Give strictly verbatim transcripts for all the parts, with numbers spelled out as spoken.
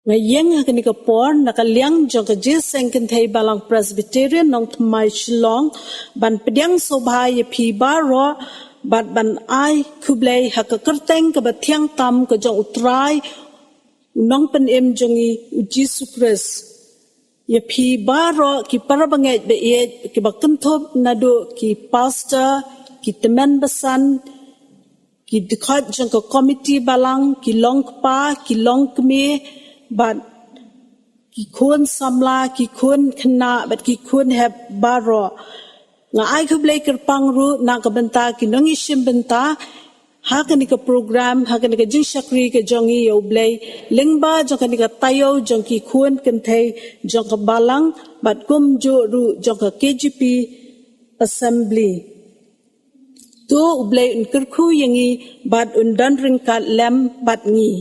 Nga ïeng ha kane ka por na ka liang jong ka Jingïaseng Kynthei Balang Presbyterian Nongthymmai Shillong ban pdiang sngewbha ïa phi baroh bad ban ai khublei ha ka kyrteng kaba thiang tam ka jong U Trai, U Nongpynim jong ngi U Jisu Khrist. Ïa phi baroh ki para bangeit ba ïeit, kiba kynthup naduh ki pastor, ki tymmen basan, ki dkhot jong ka komiti balang, ki long kpa, ki long kmie, bad ki khun samla, ki khun khynnah bad ki khun hep baroh. Nga ai khublei kyrpang ruh na ka bynta ki nongïashim bynta ha kane ka program, ha kane ka jingshakri ka jong ngi ïa U Blei lyngba jong kane ka taïew jong ki khun kynthei jong ka balang bad kumjuh ruh jong ka K J P Assembly. To U Blei un kyrkhu ïa ngi bad un don ryngkat lem bad ngi.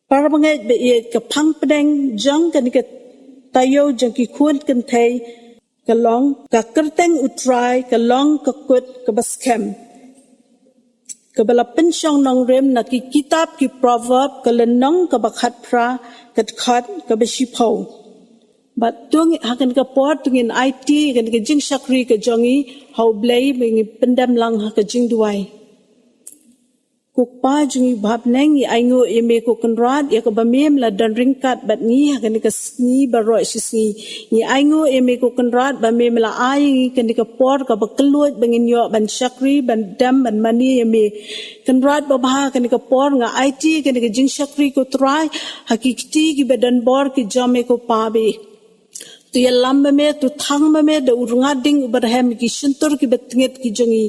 Para bangeit ba ïeit, ka phang pdeng jong kane ka taïew jong ki khun kynthei ka long: Ka kyrteng U Trai ka long ka kut kaba skhem, kaba la pynshong nongrim na ki kitab ki Proverb, ka lynnong kaba khatphra, ka dkhot kaba shiphew. Bad to ha kane ka por to ngin aiti kane ka jingshakri ka jong ngi ha U Blei, ba ngin pyndem lang ha ka jingduwai. Ko Kpa jong ngi ba ha bneng, ngi ainguh ïa me ko Kynrad ïa kaba me la don ryngkat bad ngi ha kane ka sngi baroh shi sngi. Ngi ainguh ïa me ko Kynrad ba me la ai ïa ngi kane ka por kaba kylluid ba ngin ïoh ban shakri, ban dem, ban mane ïa me. Kynrad babha, ha kane ka por nga aiti kane ka jingshakri ko Trai ha ki kti kiba don bor ki jong me ko Pa, ba to ïalam ma me, to thang ma me da u rnga ding uba rhem ïa ki shyntur kiba tngit ki jong ngi.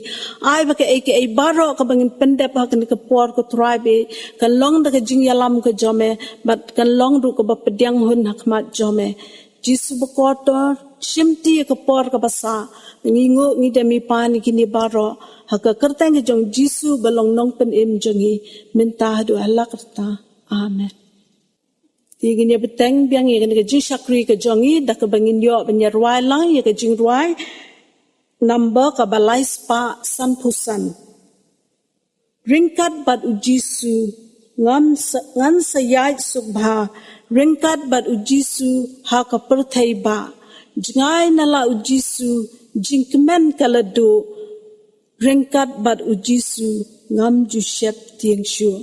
Ai ba kaei kaei baroh kaba ngin pyndep ha kane ka por ko Trai, ba kan long da ka jingïalam ka jong me bad kan long ruh kaba pdiang hun ha khmat jong me. Jisu ba kordor, shimti ïa ka por kaba sah. Ngi nguh, ngi dem, ngi pan ïa kine baroh ha ka kyrteng ka jong Jisu ba long Nongpynim jong ngi, mynta haduh hala karta. Amen. Te ngin ïa bteng biang ïa kane ka jingshakri ka jong ngi da kaba ngin ïoh ban ïa rwai lang ïa ka jingrwai number kaba lai spah sanphew san. Ryngkat bad U Jisu ngam sa, ngan sa ïaid suk bha. Ryngkat bad U Jisu ha ka pyrthei ba jngai na la U Jisu, jingkmen ka la duh. Ryngkat bad U Jisu ngam ju shet tieng shuh.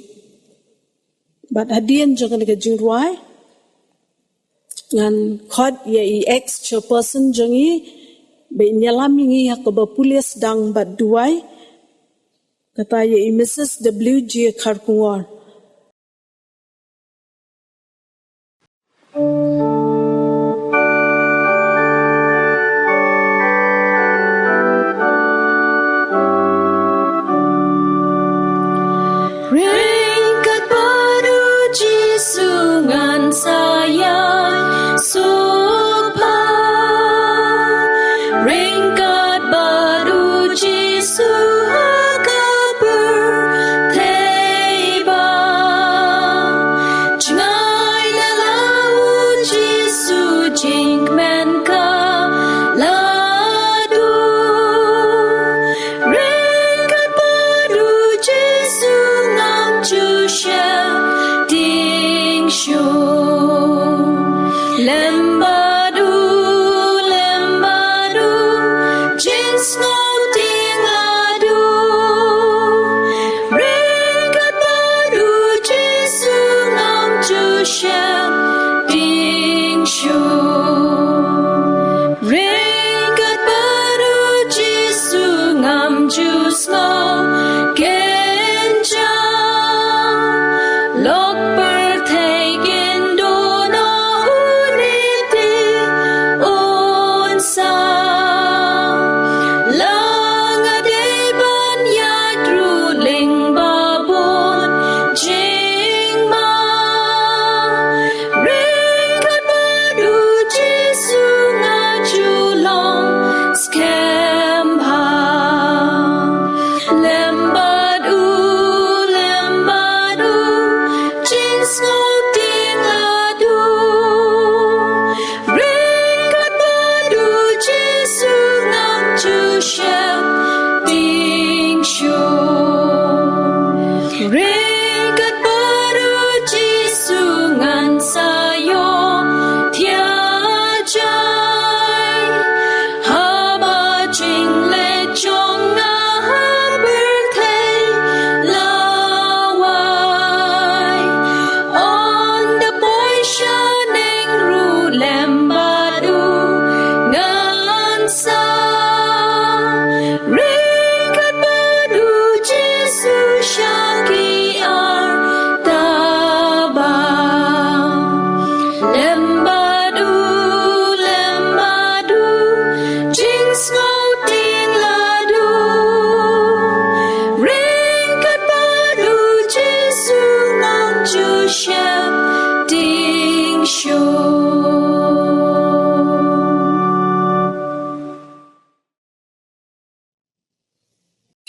Bad hadien jong kane ka jingrwai, ngan khot ïa i ex chairperson jong ngi ba in ïalam ïa ngi ha kaba pule sdang bad duwai, kata ïa i Missus W J Kharkongor. Ryngkat bad U Jisu ngan sa ïaid suk bha. Ryngkat bad U Jisu ha ka pyrthei ba jngai na la U Jisu, jingkmen ka la duh. Ryngkat bad U Jisu ngam ju shet tieng shuh. Lem bad u, lem bad u, jingsngewtieng la duh. Ryngkat bad U Jisu ngam ju shet tieng shuh. Ryngkat bad U Jisu ngam ju sngew kynjah. Lok pyrthei kin duh noh u niti.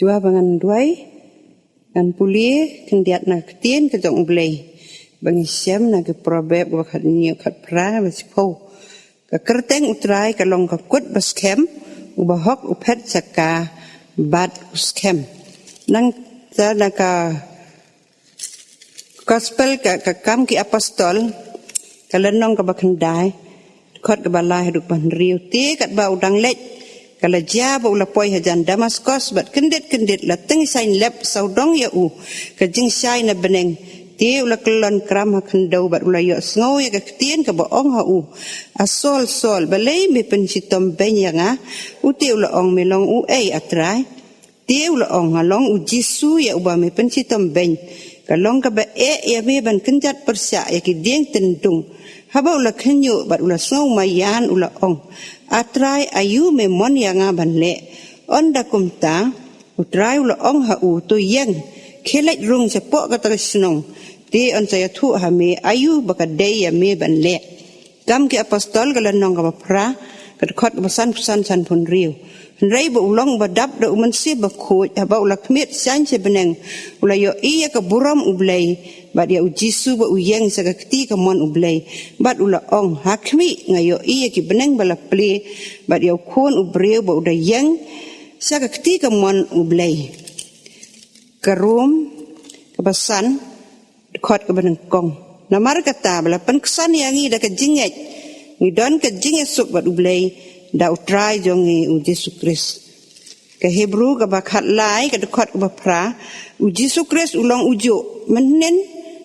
Ïa ba ngan duwai, ngan pule khyndiat na ka ktien ka jong U Blei ba ngi shem na ki Proverb kaba khathynñiew, khatphra, ba shiphew. Ka kyrteng U Trai ka long ka kut ba skhem, u bahok u phet sha ka bad u skhem. Nangta na ka Gospel ka, ka Kam ki Apostol, ka lynnong kaba khyndai, dkhot kaba lai haduh kaba hynriew. Te katba u dang leit, ka la jia ba u la poi hajan Damaskos, bad kyndit kyndit la tyngshaiñ lep sawdong ïa u ka jingshai na bneng. Te u la kyllon kram ha khyndew bad u la ïohsngew ïa ka ktien kaba ong ha u, A Saul, Saul, balei me pynshitom beiñ ïa nga? U te u la ong, Me long uei, A Trai? Te u la ong, Nga long U Jisu ïa uba me pynshitom beiñ. Ka long kaba eh ïa me ban kynjat pyrshah ïa ki dieng tyndung. Haba u la khynñiuh bad u la sngew maïan, u la ong, A Trai, aïu me mon ïa nga ban leh? Ynda kumta, U Trai u la ong ha u, To ïeng, khie leit rung shapoh kata ka shnong. Te yn sa ïathuh ha me aïu ba ka dei ïa me ban leh. Kam ki Apostol ka lynnong kaba phra, ka dkhot kaba sanphew san, sanphew hynriew. Hynrei ba u long ba dap da U Mynsiem Bakhuid, haba u la khmied shaiñ sha bneng, u la ïohi ïa ka burom U Blei bad ïa U Jisu ba u ïeng sha ka kti kamon U Blei. Bad u la ong, Ha khmih, nga ïohi ïa ki bneng ba la plie bad ïa U Khun u briew ba u da ïeng sha ka kti kamon U Blei. Ka Rom kaba san, dkhot kaba nyngkong. Namar kata, ba la pynksan ïa ngi da ka jingngeit, ngi don ka jingïasuk bad U Blei da U Trai jong ngi U Jisu Khrist. Ka Hebru kaba khatlai, ka dkhot kaba phra, U Jisu Khrist u long ujuh mynhynnin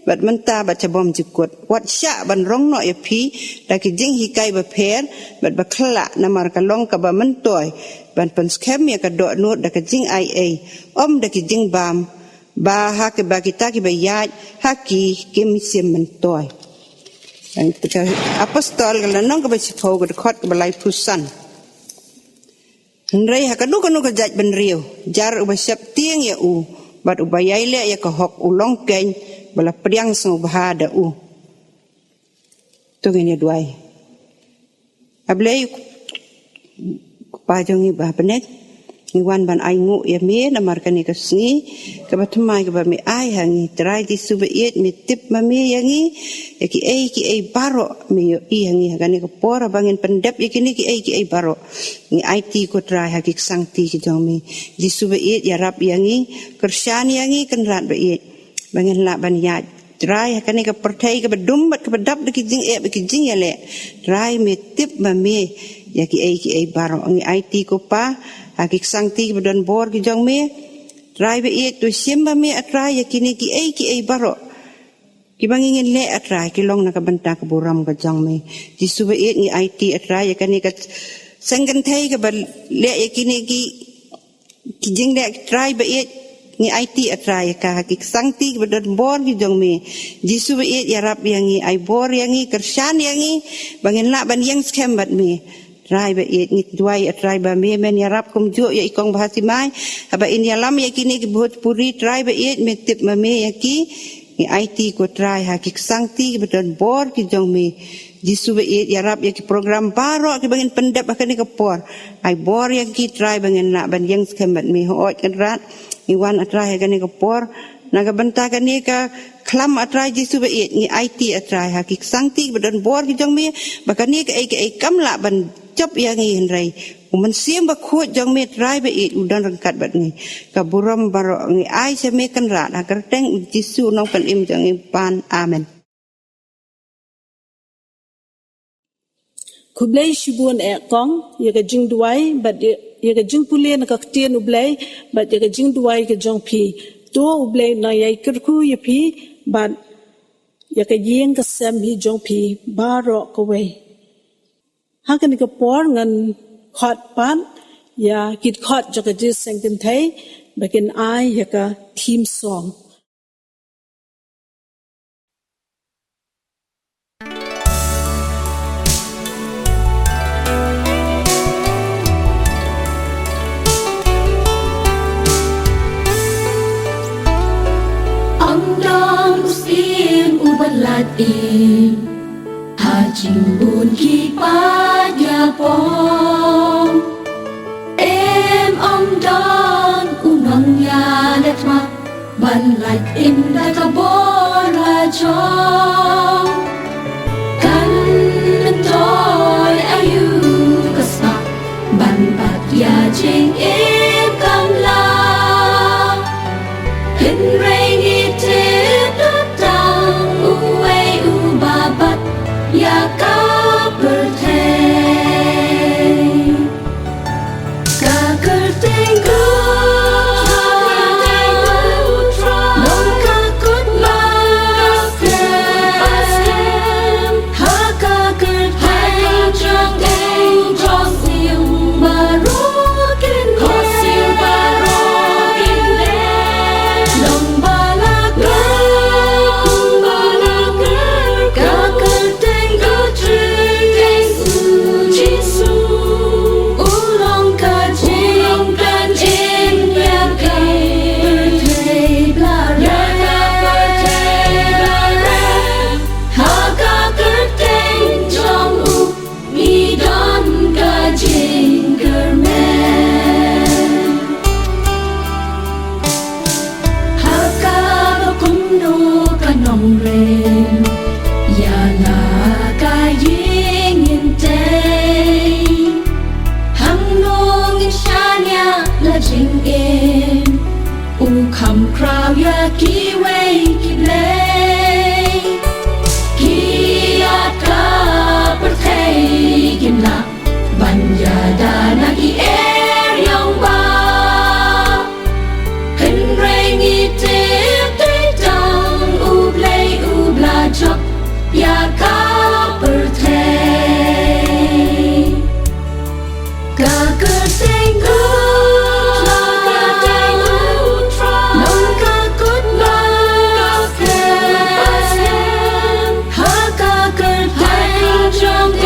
bad mynta bad sha bymjukut. Wat shah ban rong noh ïa phi da ki jinghikai bapher bad bakhlad, namar ka long kaba myntoi ban pynskhem ïa ka dohnud da ka jingaiei, ym da ki jingbam, ba ha kiba kita kiba ïaid ha ki kim shym myntoi. Ka Apostol ka lynnong kaba shiphew, ka dkhot kaba laiphew san. Hynrei ha kano kano ka jaitbynriew, jar uba sheptieng ïa u bad uba ïaileh ïa ka hok u long keiñ ba la pdiang sngewbha da u. To ngin ïa duwai. A Blei, Kpa jong ngi ba ha bneng, ngi wan ban ainguh ïa me namar kane ka sngi kaba thymmai kaba me ai ha ngi. Trai Jisu ba ïeit, me tip ma me ïa ngi, ïa kiei kiei baroh me ïohi ha ngi. Ha kane ka por haba ngin pyndep ïa kine kiei kiei baroh, ngi aiti, ko Trai, ha ki ksangti ki jong me. Jisu ba ïeit, ïarap ïa ngi, kyrshan ïa ngi, Kynrad ba ïeit, ba ngin lah ban ïaid, Trai, ha kane ka pyrthei kaba dum bad kaba dap da ki jingeh bad ki jingïaleh. Trai, me tip ma me ïa kiei kiei baroh. Ngi aiti, ko Pa, ha ki ksangti kiba don bor ki jong me. Trai ba ïeit, to shim ma me, A Trai, ïa kine kiei kiei baroh kiba ngi ngin leh, A Trai, ki long na ka bynta ka burom ka jong me. Jisu ba ïeit, ngi aiti, A Trai, ïa kane ka seng kynthei kaba leh ïa kine ki ki jingleh, Trai ba ïeit, ngi aiti, A Trai, ïa ka ha ki ksangti kiba don bor ki jong me. Jisu ba ïeit, ïarap ïa ngi, ai bor ïa ngi, kyrshan ïa ngi, ba ngin lah ban ïeng skhem bad me. Trai ba ïeit, ngi duwai, A Trai, ba me men ïarap kumjuh ïa i Kong Bhasimai haba in ïalam ïa kine ki Bhojpuri. Trai ba ïeit, me tip ma me ïa ki. Ngi aiti, ko Trai, ha ki ksangti kiba don bor ki jong me. Jisu ba ïeit, ïarap ïa ki program baroh kiba ngin pyndep ha kane ka por. Ai bor ïa ki, Trai, ba ngin lah ban ïeng skhem bad me. Hooid, Kynrad, ngi wan, A Trai, ha kane ka por na ka bynta kane ka khlam, A Trai Jisu ba ïeit, ngi aiti, A Trai, ha ki ksangti kiba don bor ki jong me, ba kane kaei kaei kam lah ban jop ïa ngi, hynrei U Mynsiem Bakhuid jong me, Trai ba ïeit, u don ryngkat bad ngi. Ka burom baroh ngi ai sha me, Kynrad, ha ka kyrteng U Jisu, u Nongpynim jong ngi, u Kpa. Amen. Khublei shibun, eh kong, ïa ka jingduwai bad ïa, ïa ka jingpule na ka ktien U Blei bad ïa ka jingduwai ka jong phi. To U Blei un nang ïai kyrkhu ïa phi bad ïa ka ïing ka sem hi jong phi baroh kawei. Ha kane ka por ngan khot pat ïa ki dkhot jong ka Jingïaseng Kynthei ba kin ai ïa ka theme song. Ym don u syiem uba lait im ha jingbun ki paid ïapong. Em, ym don u nong Ynda ka bor la jong, kan myntoi aïu ka spah ban bat ïa jingim kam lah. Hynrei ngi tip da tang uwei uba bat ïa ka pyrthei. Ka kyrteng ka long ka kut ba skhem. Ha ka kyrteng jong u jong u baroh kin leh. Long ba la kut, long ba la kut, ka kyrteng ka jong u Jisu. U long ka jingpynim ïa ka pyrthei baroh. Ha ka kyrteng jong u ngi don ka jingkyrmen. Ha kaba kumno ka nongrim ïa la ka ïing ngin tei. Hangno ngin shaniah la jingim, u kham khraw ïa kiwei ki blei. Ki ïa ka pyrthei kim lah ban ïada na ki eriong ba. Hynrei ngi tip dei tang U Blei uba la jop ïa ka pyrthei. Ka kyrteng ka long ka kut ba skhem. Ha ka kyrteng jong u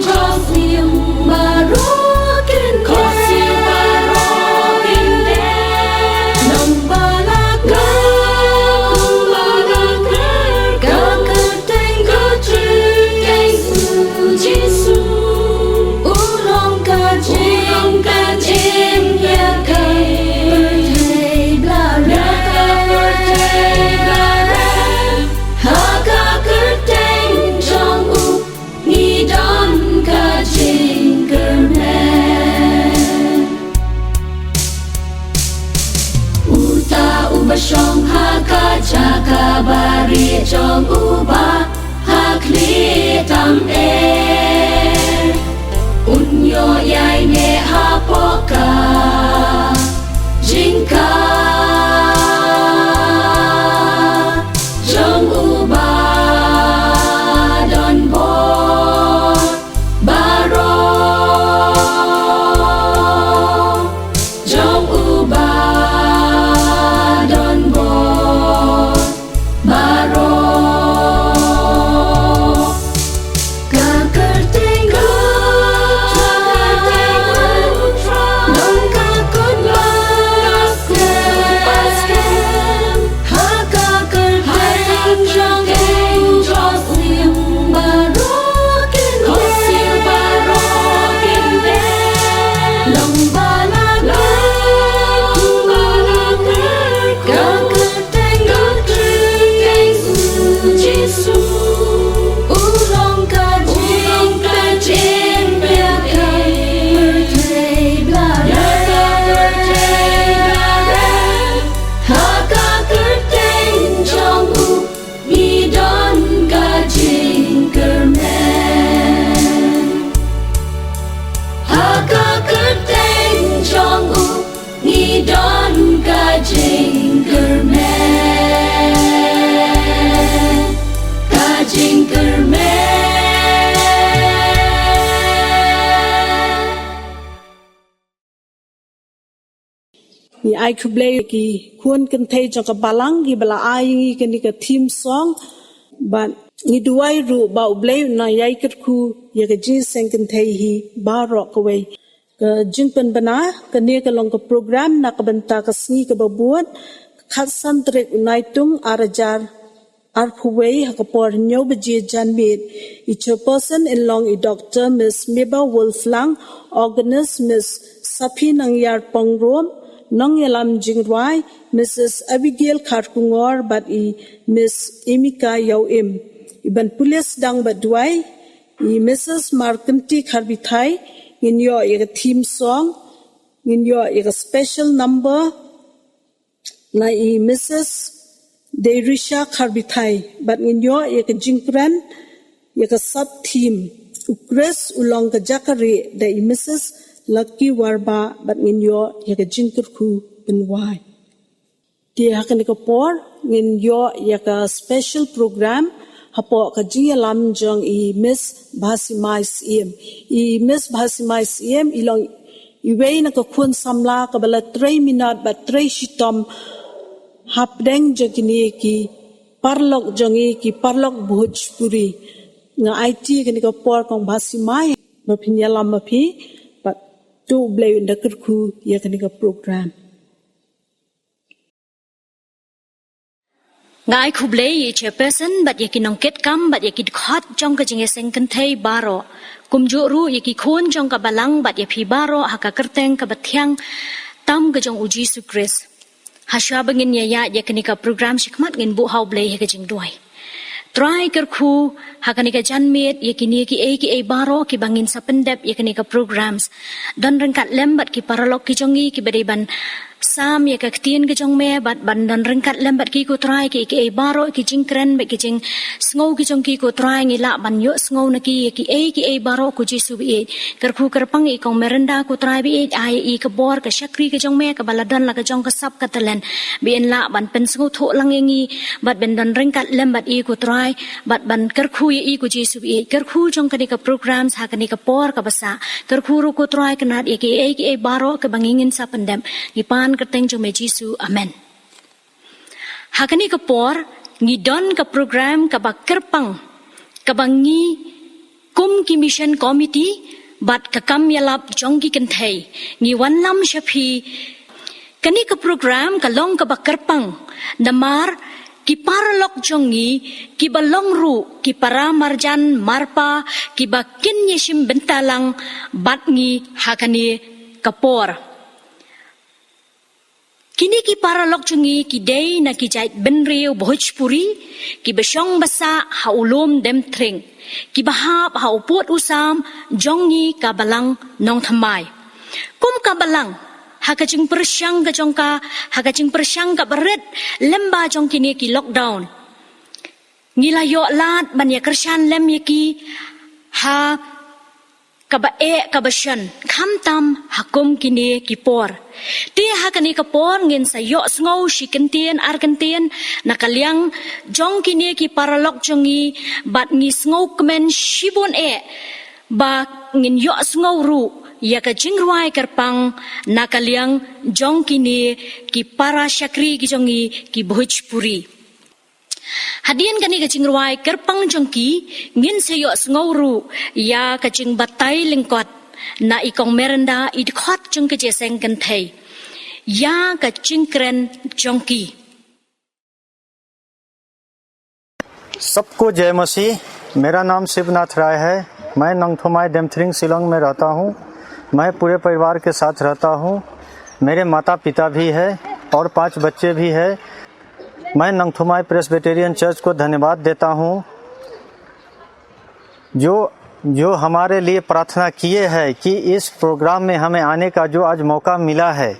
jong u baroh kin leh. Long ba la kut, long ba la kut, ka kyrteng ka jong u Jisu. U long ka jingpynim ïa ka pyrthei baroh. Ha ka kyrteng jong u ngi don ka jingkyrmen. Uta uba shong ha ka jaka barit jong uba ha khlieh tam eh, un ïoh ïaineh hapoh ka jingkha jong uba don bor baroh, jong uba don bor baroh. Ka kyrteng ka long ka kut ba skhem. Ha ka kyrteng jong u jong u baroh kin leh. Long ba la kut, long ba la kut, ka kyrteng ka jong u Jisu. U long ka jingpynim ïa ka pyrthei baroh. Ha ka kyrteng jong u ngi don ka jingkyrmen. Ha ka kyrteng jong u ngi don ka jingkyrmen. Ka jingkyrmen. Ngi ai khublei ki khun kynthei jong ka balang kiba la ai ngi kane ka theme song. Bad ngi duwai ruh ba U Blei un ïai kyrkhu ïa ka jingïaseng kynthei hi baroh kawei. Ka jingpynbna, kane ka long ka program na ka bynta ka sngi kaba bud, khatsan tarik u Naitung ar hajar arphew wei, ha ka por hynñiew baje janmiet. I chairperson in long i Doctor Miss Meba Wolflang, organist Miss Saphi Nangyar Pongrum, Nongïalam jingrwai, Mrs Abigail Kharkongor bad i Miss Emika Ïawim. I ban pule sdang bad duwai, i Mrs Markynti Kharbithai. Ngin ïoh ïa ka theme song, ngin ïoh ïa ka special number na i Mrs Deirisha Kharbithai, bad ngin ïoh ïa ka jingkren ïa ka sub theme, U Khrist u long ka jaka rieh, da i Mrs Lucky Warbah, bad ngin ïoh ïa ka jingkyrkhu pynwai. Te ha kane ka por ngin ïoh ïa ka special program hapoh ka jingïalam jong i Miss Bhasimai Syiem. I Miss Bhasimai Syiem i long iwei na ka khun samla kaba la trei minot bad trei shitom hapdeng jong kine ki paralok jong ngi, ki paralok Bhojpuri. Nga aiti kane ka por kong Bhasimai ba phin ïalam ma phi, bad to U Blei un da kyrkhu ïa kane ka program. Nga ai khublei ïa i chairperson bad ïa ki nongkitkam bad ïa ki dkhot jong ka jingïaseng kynthei baroh. Kumjuh ruh ïa ki khun jong ka balang bad ïa phi baroh ha ka kyrteng kaba thiang tam ka jong U Jisu Khrist. Hashwa ba ngin ïa ïaid ïa kane ka program shakhmat, ngin buh ha U Blei ha ka jingduwai. Trai kyrkhu ha kane ka janmiet ïa kine kiei kiei baroh kiba ngin sa pyndep ïa kane ka programs. Don ryngkat lem bad ki paralok ki jong ngi kiba dei ban sam ïa ka ktien ka jong me, bad ban don ryngkat lem bad ki, ko Trai, kiei kiei baroh ki jingkren bad ki jingsngew ki jong ki, ko Trai, ngi lah ban ïohsngew na ki ïa kiei kiei baroh, ko Jisu baieit. Kyrkhu kyrpang ïa i kong Merinda, ko Trai baieit, ai ïa i ka bor, ka shakri ka jong me kaba la don la ka jong ka sap ka talent, ba in lah ban pynsngewthuh lang ïa ngi bad ban don ryngkat lem bad i, ko Trai, bad ban kyrkhu ïa i, ko Jisu baieit. Kyrkhu jong kane ka programs ha kane ka por kaba sah. Kyrkhu ruh, ko Trai, kynad ïa kiei kiei baroh kiba ngi ngin sa pyndep. Ngi pan kyrteng jong me Jisu. Amen. Ha kane ka por ngi don ka program kaba kyrpang kaba ngi kum ki mission committee bad ka kam ïalap jong ki kynthei ngi wanlam sha phi. Kane ka program ka long kaba kyrpang namar ki paralok jong ngi kiba long ruh ki para marjan marpa kiba kin ïashim bynta lang bad ngi ha kane ka por. Kine ki paralok jong ngi ki dei na ki jait bynriew Bhojpuri kiba shong ba sah ha u lum Demthring, kiba hap ha u pud u sam jong ngi ka Balang Nongthymmai. Kum ka Balang, ha ka jingpyrshang ka jong ka, ha ka jingpyrshang kaba rit lyngba jong kine ki lockdown, ngi la ïoh lad ban ïa kyrshan lem ïa ki ha kaba eh kaba shon, khamtam ha kum kine ki por. Te ha kane ka por ngin sa ïohsngew shi kyntien ar kyntien na ka liang jong kine ki paralok jong ngi, bad ngi sngewkmen shibun eh ba ngin ïohsngew ruh ïa ka jingrwai kyrpang na ka liang jong kine ki para shakri ki jong ngi ki Bhojpuri. Hadien kane ka jingrwai kyrpang jong ki, ngin sa ïohsngew ruh ïa ka jingbatai lyngkot na i kong Merinda, i dkhot jong ka jingïaseng kynthei, ïa ka jingkren jong ki. सबको जय मसीह। मेरा नाम शिवनाथ राय है। मैं नंगथुमाई डेमथरिंग शिलोंग में रहता हूँ। मैं पूरे परिवार के साथ रहता हूँ। मेरे माता पिता भी है और पांच बच्चे भी है। मैं नंगथुमाई प्रेस्बिटेरियन चर्च को धन्यवाद देता हूँ, जो, जो हमारे लिए प्रार्थना किए हैं कि इस प्रोग्राम में हमें आने का जो आज मौका मिला है,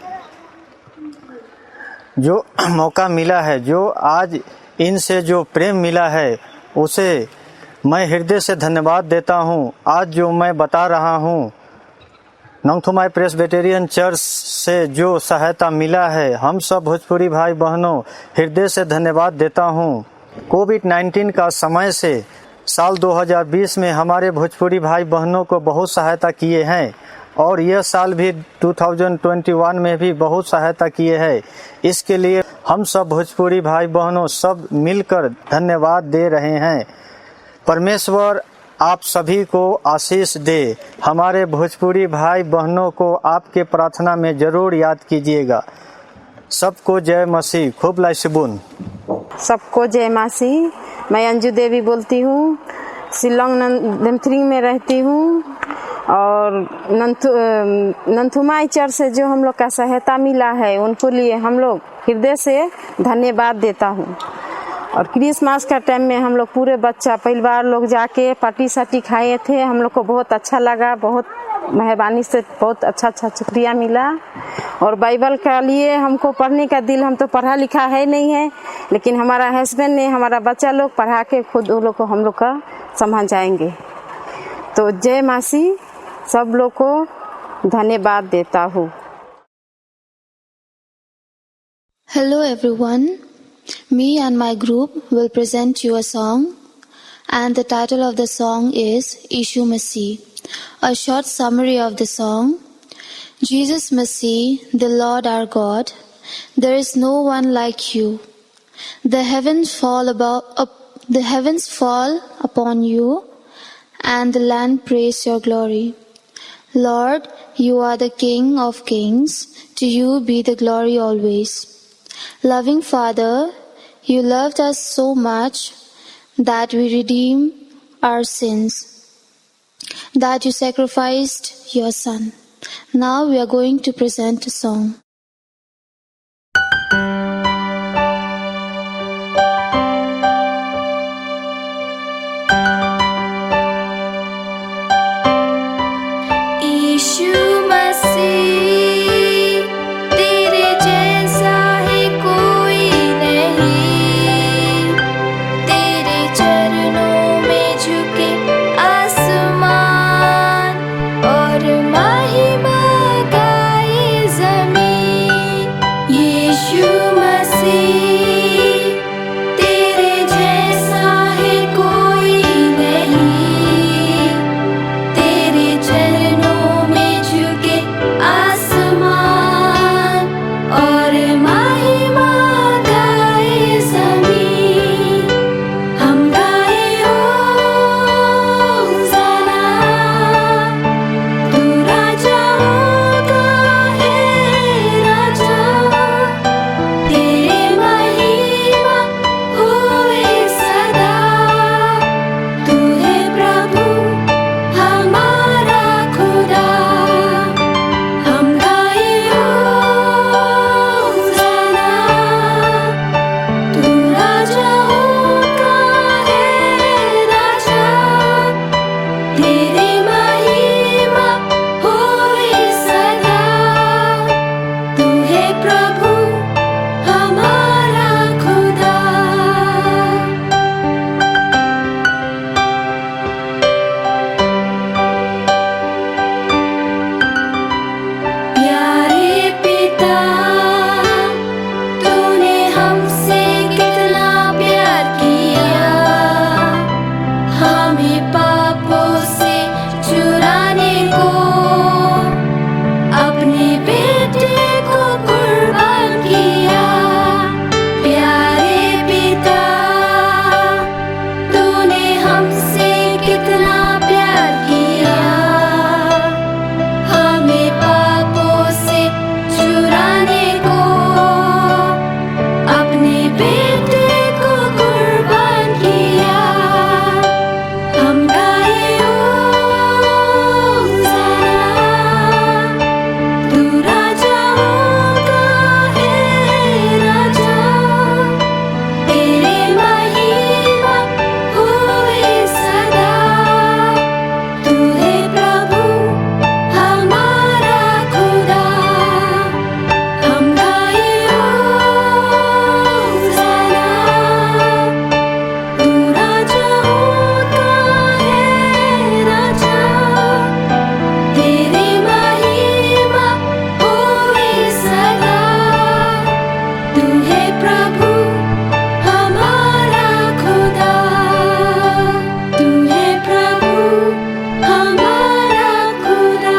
जो मौका मिला है, जो आज इनसे जो प्रेम मिला है, उसे मैं हृदय से धन्यवाद देता हूँ। आज जो मैं बता रहा हूँ, नंगथुमाई प्रेस्बिटेरियन चर्च से जो सहायता मिला है, हम सब भोजपुरी भाई बहनों हृदय से धन्यवाद देता हूँ। कोविड नाइन्टीन का समय से साल दो हज़ार बीस में हमारे भोजपुरी भाई बहनों को बहुत सहायता किए हैं और यह साल भी दो हज़ार इक्कीस में भी बहुत सहायता किए हैं। इसके लिए हम सब भोजपुरी भाई बहनों सब मिलकर धन्यवाद दे रहे हैं। परमेश्वर आप सभी को आशीष दे। हमारे भोजपुरी भाई बहनों को आपके प्रार्थना में जरूर याद कीजिएगा। सबको जय मसीह। खूब लाइसिबुन। सबको जय मसीह। मैं अंजू देवी बोलती हूँ, शिलोंग नन-, डेमथरिंग में रहती हूँ और और नंथु-, अम, नंथुमाई चर्च से जो हम लोग का सहायता मिला है, उनको लिए हम लोग हृदय से धन्यवाद देता हूँ। और क्रिसमस का टाइम में हम लोग पूरे बच्चा परिवार लोग जाके पार्टी सार्टी खाए थे, हम लोग को बहुत अच्छा लगा, बहुत मेहरबानी से बहुत अच्छा अच्छा शुक्रिया मिला। और बाइबल के लिए हमको पढ़ने का दिल, हम तो पढ़ा लिखा है नहीं है, लेकिन हमारा हस्बैंड ने हमारा बच्चा लोग पढ़ा के खुद उन लोग को, हम लोग का समझाएंगे। तो जय मासी, सब लोग को धन्यवाद देता हूँ। Hello everyone, me and my group will present you a song, and the title of the song is Yeshu Masih. A short summary of the song. Jesus Masih, the Lord our God, there is no one like you. The heavens fall above, up, the heavens fall upon you, and the land praise your glory. Lord, you are the King of kings. To you be the glory always. Loving Father, you loved us so much that we redeem our sins, that you sacrificed your Son. Now we are going to present a song. यीशु मसीह, तेरे जैसा है कोई नहीं। तेरे चरणों में झुके आसमान और महिमा गाए जमीन। यीशु मसीह, तेरे जैसा है कोई नहीं। तेरे चरणों में झुके आसमान और महिमा गाए जमीन। हम गाए होसाना, तू राजाओं का है राजा। तेरे महिमा होए सदा। तू है प्रभु हमारा खुदा। हम गाए होसाना, तू राजाओं का है राजा। तेरी महिमा होए सदा। तू है प्रभु हमारा खुदा। प्यारे पिता, तूने हमसे कितना प्यार किया, हमें पापों से छुड़ाने को अपने बेटे को कुर्बान किया। प्यारे पिता, तूने हमसे कितना प्यार किया, हमें पापों से छुड़ाने को अपने बेटे को कुर्बान किया। हम गाए होसाना, तू राजाओं का है राजा। तेरी महिमा होए सदा। तू है प्रभु हमारा खुदा। हम गाए होसाना, तू राजाओं का है राजा। तेरी महिमा होए सदा। तू है प्रभु हमारा खुदा। तू है प्रभु हमारा खुदा।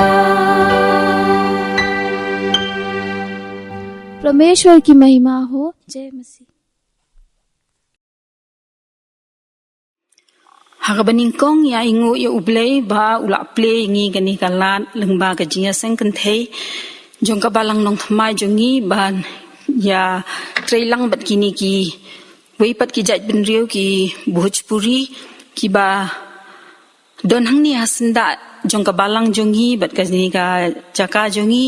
परमेश्वर की महिमा हो। जय मसीह। Ha kaba nyngkong ïa ainguh ïa U Blei ba u la plie ïa ngi kane ka lad lyngba ka jingïaseng kynthei jong ka Balang Nongthymmai jong ngi ban ïa trei lang bad kine kiwei pat ki jaitbynriew ki Bhojpuri kiba don hangne ha syndah jong ka balang jong ngi bad kane ka jaka jong ngi,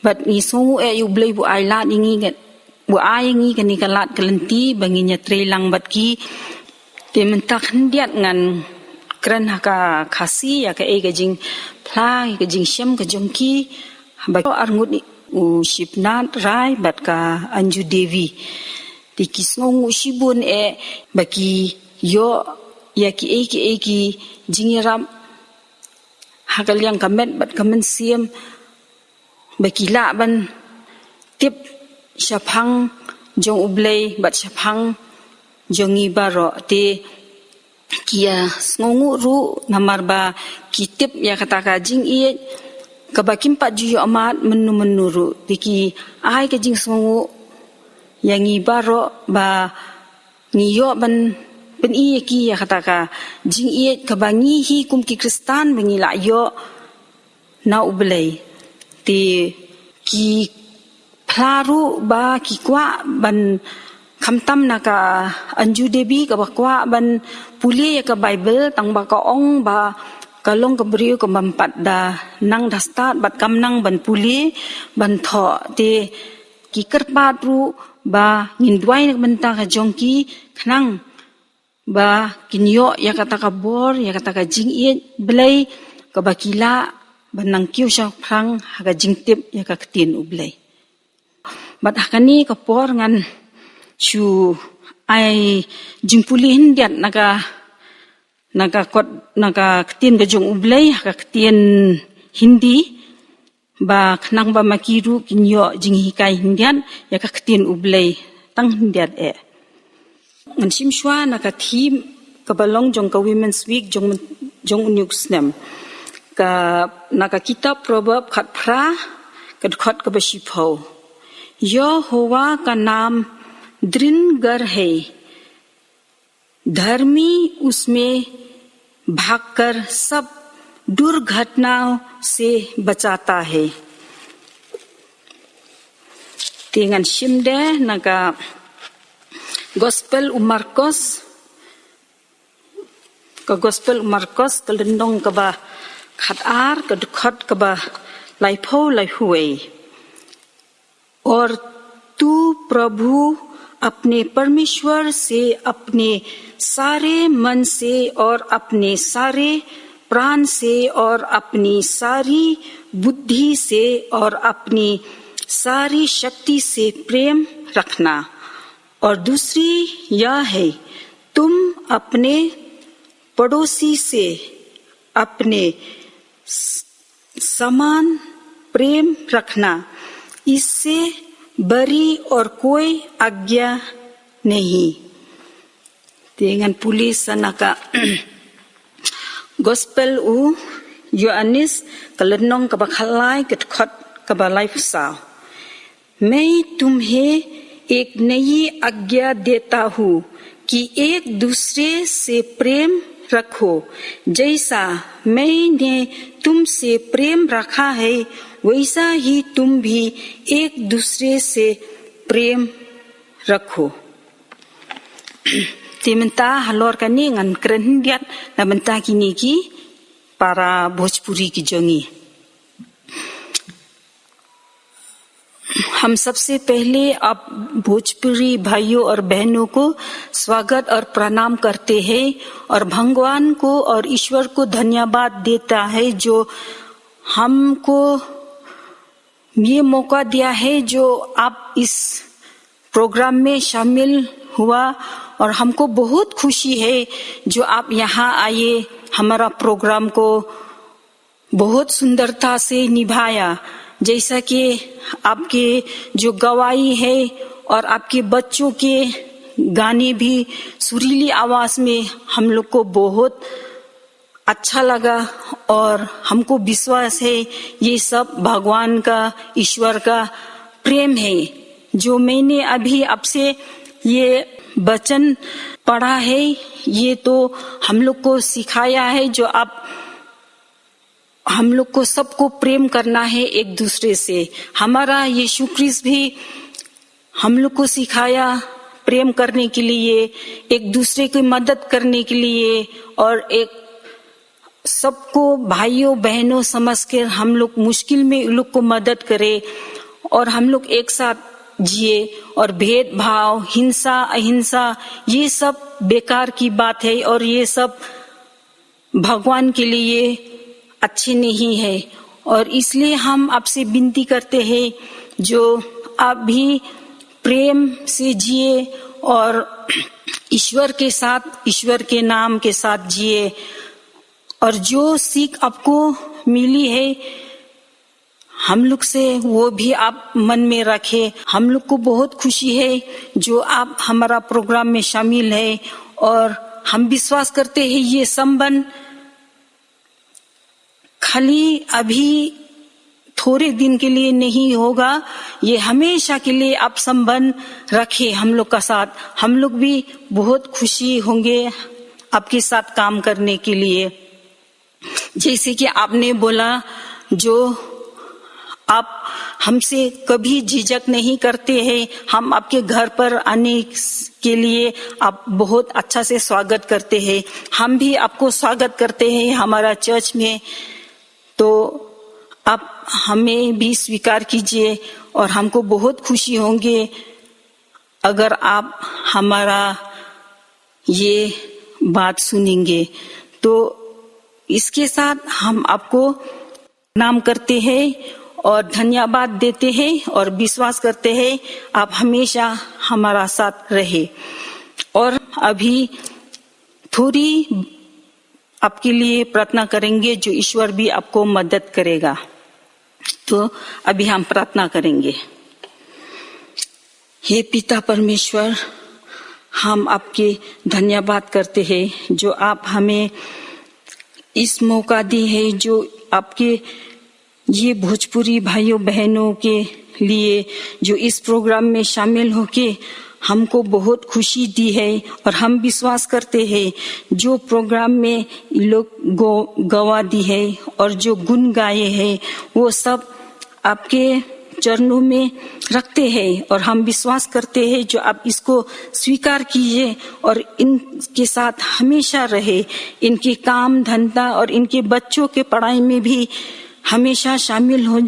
bad ngi sngewnguh eh ïa U Blei ba u ai lad ïa ngi, ba u ai ïa ngi kane ka lad ka lynti ba ngin ïatrei lang bad ki. Te mynta khyndiat ngan kren ha ka Khasi ïa kaei ka jingphla, ka jingshem ka jong ki, ba arngut, u Shipnat Rai bad ka Anju Devi. Te ki sngewnguh shibun eh ba ki ïoh ïa kiei kiei ki jingïarap ha ka liang ka met bad ka mynsiem, ba ki lah ban tip shaphang jong U Blei bad shaphang jong ngi baroh. Te ki ïa sngewnguh ruh namar ba ki tip ïa kata ka jingïeit kaba kim pat ju ïoh mad mynno mynno ruh. Te ki ai ka jingsngewnguh ïa ngi baroh ba ngi ïoh ban pyni ïa ki ïa kata ka jingïeit kaba ngi hi kum ki Khristan ba ngi la ïoh na U Blei. Te ki phla ruh ba ki kwah ban, khamtam na ka Anju Devi kaba kwah ban pule ïa ka Baibl, tang ba ka ong ba ka long ka briew kaba ym pat da nang da stad bad kam nang ban pule ban thoh. Te ki kyrpad ruh ba ngin duwai na ka bynta ka jong ki khnang ba kin ïoh ïa kata ka bor, ïa kata ka jingïeit Blei kaba ki lah ban nang kiew shaphrang ha ka jingtip ïa ka ktien U Blei. Bad ha kane ka por ngan shu ai jingpule khyndiat na ka, na ka kot, na ka ktien ka jong U Blei ha ka ktien Hindi, ba khnang ba ma ki ruh kin ïoh jinghikai khyndiat ïa ka ktien U Blei tang khyndiat eh. Ngan shim shuwa na ka theme kaba long jong ka Women's Week jong, jong une u snem. Ka, na ka kitab Proverb khatphra, ka dkhot kaba shiphew. यहोवा का नाम दृढ़ गर है, धर्मी उसमें भागकर सब दुर्घटनाओं से बचाता है। Te ngan shim de na ka Gospel u Markos, ka Gospel u Markos, ka lynnong kaba khatar, ka dkhot kaba laiphew, laiphew wei. और तू प्रभु अपने परमेश्वर से अपने सारे मन से और अपने सारे प्राण से और अपनी सारी बुद्धि से और अपनी सारी शक्ति से प्रेम रखना। और दूसरी यह है, तुम अपने पड़ोसी से अपने स-, समान प्रेम रखना, इससे बड़ी और कोई आज्ञा नहीं। Te ngan pule sa na ka Gospel u Ïoannis, ka lynnong kaba khatlai, ka dkhot kaba laiphew saw. मैं तुम्हें एक नई आज्ञा देता हूँ कि एक दूसरे से प्रेम रखो। जैसा मैंने तुमसे प्रेम रखा है, वैसा ही तुम भी एक दूसरे से प्रेम रखो। Te mynta halor kane ngan kren khyndiat na bynta kine ki para Bhojpuri ki jong ngi. हम सबसे पहले आप भोजपुरी भाइयों और बहनों को स्वागत और प्रणाम करते हैं और भगवान को और ईश्वर को धन्यवाद देता है जो हमको ये मौका दिया है जो आप इस प्रोग्राम में शामिल हुआ और हमको बहुत खुशी है जो आप यहाँ आए, हमारा प्रोग्राम को बहुत सुंदरता से निभाया। जैसा कि आपके जो गवाही है और आपके बच्चों के गाने भी सुरीली आवाज में हम लोग को बहुत अच्छा लगा और हमको विश्वास है ये सब भगवान का, ईश्वर का प्रेम है। जो मैंने अभी आपसे ये वचन पढ़ा है, ये तो हम लोग को सिखाया है जो आप हम लोग को सबको प्रेम करना है एक दूसरे से। हमारा यीशु ख्रिस्त भी हम लोग को सिखाया प्रेम करने के लिए, एक दूसरे की मदद करने के लिए और एक सबको भाइयों बहनों समझकर हम लोग मुश्किल में उन लोग को मदद करें और हम लोग एक साथ जिए। और भेदभाव, हिंसा, अहिंसा, ये सब बेकार की बात है और ये सब भगवान के लिए अच्छे नहीं है। और इसलिए हम आपसे विनती करते हैं जो आप भी प्रेम से जिए और ईश्वर के साथ, ईश्वर के नाम के साथ जिए। और जो सीख आपको मिली है हम लोग से, वो भी आप मन में रखें। हम लोग को बहुत खुशी है जो आप हमारा प्रोग्राम में शामिल है और हम विश्वास करते हैं ये संबंध खाली अभी थोड़े दिन के लिए नहीं होगा, ये हमेशा के लिए आप संबंध रखें हम लोग का साथ। हम लोग भी बहुत खुशी होंगे आपके साथ काम करने के लिए। जैसे कि आपने बोला, जो आप हमसे कभी झिझक नहीं करते हैं, हम आपके घर पर आने के लिए आप बहुत अच्छा से स्वागत करते हैं। हम भी आपको स्वागत करते हैं हमारा चर्च में। तो आप हमें भी स्वीकार कीजिए और हमको बहुत खुशी होंगे अगर आप हमारा ये बात सुनेंगे। तो इसके साथ हम आपको प्रणाम करते हैं और धन्यवाद देते हैं और विश्वास करते हैं आप हमेशा हमारा साथ रहे। और अभी थोड़ी आपके लिए प्रार्थना करेंगे जो ईश्वर भी आपको मदद करेगा। तो अभी हम प्रार्थना करेंगे। हे पिता परमेश्वर, हम आपके धन्यवाद करते हैं जो आप हमें इस मौका दी है, जो आपके ये भोजपुरी भाइयों बहनों के लिए जो इस प्रोग्राम में शामिल होके हमको बहुत खुशी दी है। और हम विश्वास करते हैं जो प्रोग्राम में लोग गो-, गवाह दी है और जो गुण गाए हैं, वो सब आपके चरणों में रखते हैं और हम विश्वास करते हैं जो आप इसको स्वीकार कीजिए और इनके साथ हमेशा रहे। इनके काम धंधा और इनके बच्चों के पढ़ाई में भी हमेशा शामिल हो,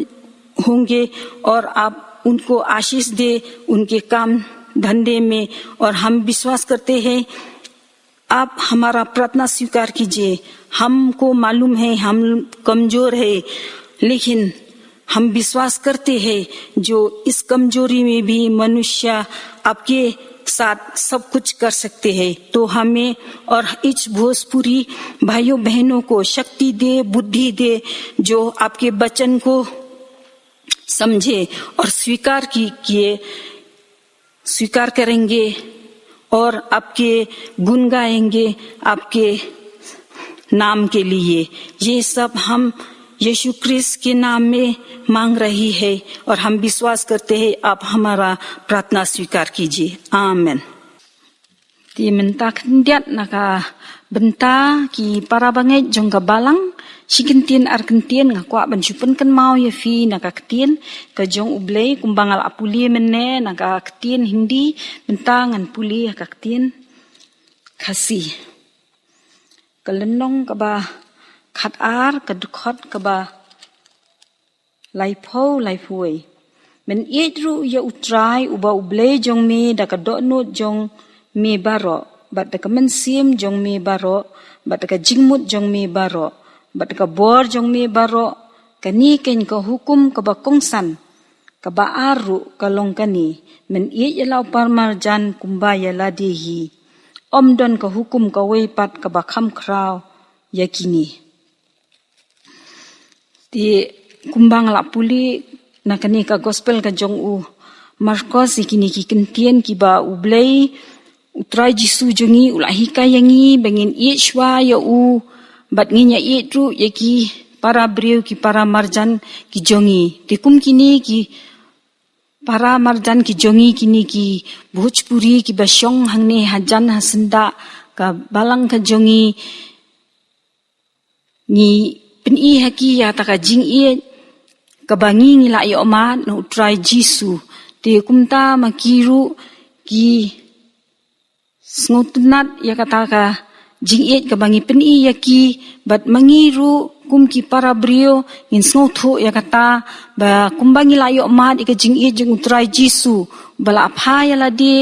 होंगे और आप उनको आशीष दे उनके काम धंधे में। और हम विश्वास करते हैं आप हमारा प्रार्थना स्वीकार कीजिए। हमको मालूम है हम कमजोर है, लेकिन हम विश्वास करते हैं जो इस कमजोरी में भी मनुष्य आपके साथ सब कुछ कर सकते हैं। तो हमें और इस भोजपुरी भाइयों बहनों को शक्ति दे, बुद्धि दे, जो आपके वचन को समझे और स्वीकार की, किए, स्वीकार करेंगे और आपके गुण गाएंगे, आपके नाम के लिए। ये सब हम यीशु ख्रीस्त के नाम में मांग रही है और हम विश्वास करते हैं आप हमारा प्रार्थना स्वीकार कीजिए। आमेन। Te mynta khyndiat na ka bynta ki para bangeit jong ka balang, shi kyntien ar kyntien nga kwah ban shu pynkynmaw ïa phi na ka ktien ka jong U Blei kumba nga la pule mynne na ka ktien Hindi, mynta ngan pule ha ka ktien Khasi. Ka lynnong kaba khat ar, ka dkhot kaba laiphew laiphew wei. Men ïeit ruh ïa U Trai uba U Blei jong me da ka dohnud jong me baroh, bad da ka mynsiem jong me baroh, bad da ka jingmut jong me baroh, bad da ka bor jong me baroh. Kane keiñ ka hukum kaba kongsan. Kaba ar ruh ka long kane: men ïeit ïa la u paramarjan kumba ïa lade hi. Ym don ka hukum kawei pat kaba kham khraw ïa kine. Te kumba nga la pule na kane ka gospel ka jong u Markos, ïa kine ki kyntien kiba U Blei, U Trai Jisu jong ngi u la hikai ïa ngi ba ngin ïeit shuwa ïa u, bad ngin ïa ïeit ruh ïa ki para briew, ki para marjan ki jong ngi. Te kum kine ki para marjan ki jong ngi, kine ki Bhojpuri kiba shong hangne hajan ha syndah ka balang ka jong ngi, ngi pyni ha ki ïa kata ka jingïeit kaba ngi ngi la ïoh mad na U Trai Jisu. Te kumta ma ki ruh ki sngewtynnat ïa kata ka jingïeit kaba ngi pyni ïa ki, bad ma ngi ruh kum ki para briew ngin sngewthuh ïa kata, ba kumba ngi la ïoh mad ïa ka jingïeit jong U Trai Jisu, ba la phah ïa lade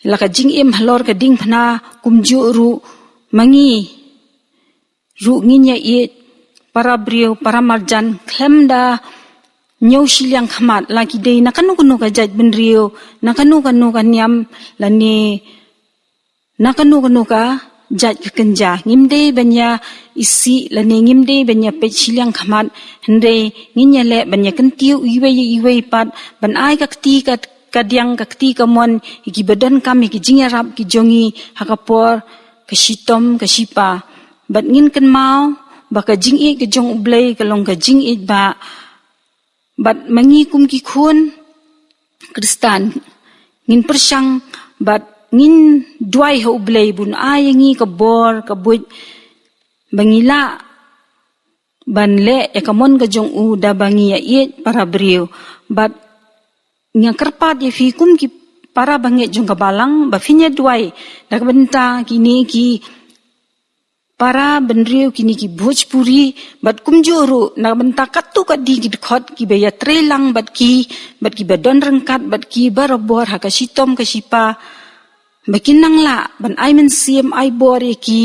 la ka jingim halor ka diengphna, kumjuh ruh ma ngi ruh ngin ïa ïeit para briew, para marjan, khlem da ñiew shiliang khmat, la ki dei na kano kano ka jaitbynriew, na kano kano ka niam, lane na kano kano ka jait ka kynja. Ngim dei ban ïa isih, lane ngim dei ban ïa peit shiliang khmat, hynrei ngin ïa leh ban ïa kyntiew iwei ïa iwei pat, ban ai ka kti ka, ka diang, ka kti ka mon ïa kiba donkam ïa ki jingïarap ki jong ngi ha ka por ka shitom ka shipa. Bad ngin kynmaw ba ka jingïeit ka jong U Blei ka long ka jingïeit ba, bad ma ngi kum ki khun Khristan ngin pyrshang bad ngin duwai ha U Blei ba un ai ïa ngi ka bor ka buit ba ngi lah ban leh ïa ka mon ka jong U, da ba ngi ïa ïeit para briew. Bad nga kyrpad ïa phi kum ki para bangeit jong ka balang, ba phin ïa duwai na ka bynta kine ki para bynriew, kine ki Bhojpuri, bad kumjuh ruh na ka bynta katto katne ki dkhot kiba ïatrei lang bad ki, bad kiba don ryngkat bad ki barabor ha ka shitom ka shipa, ba kin nang lah ban ai mynsiem, ai bor ïa ki,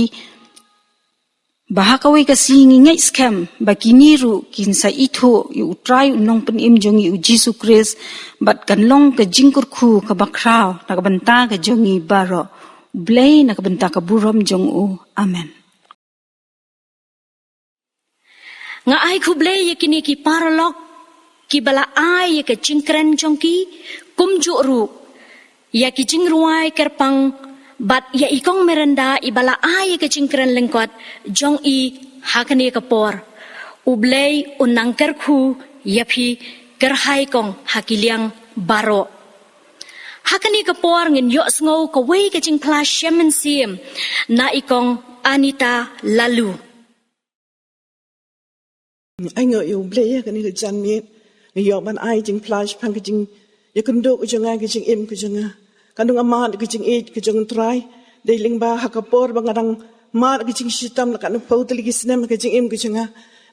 ba ha kawei ka sngi ngi ngeit skhem ba kine ruh kin sa ithuh ïa U Trai U Nongpynim jong ngi U Jisu Khrist, bad kan long ka jingkyrkhu kaba khraw na ka bynta ka jong ngi baroh. U Blei na ka bynta ka burom jong U. Amen. Nga ai khublei ïa kine ki paralok kiba la ai ïa ka jingkren jong ki, kumjuh ruh ïa ki jingrwai kyrpang, bad ïa i Kong Miranda iba la ai ïa ka jingkren lyngkot jong i ha kane ka por. U Blei un nang kyrkhu ïa phi kyrhai kong ha ki liang baroh. Ha kane ka por ngin ïohsngew kawei ka jingphla shem mynsiem na i Kong Anita Laloo. Ai nguh ïa U Blei ïa kane ka janmiet. Nga ïoh ban ai jingphla shaphang ka jingïakynduh ka jong nga, ka jingim ka jong nga. Ka nang mad ka jingïeit ka jong U Trai. Dei lyngba ha ka por ba nga dang mad ka jingshitom la ka nang pau tylli ki snem ka jingim ka jong nga.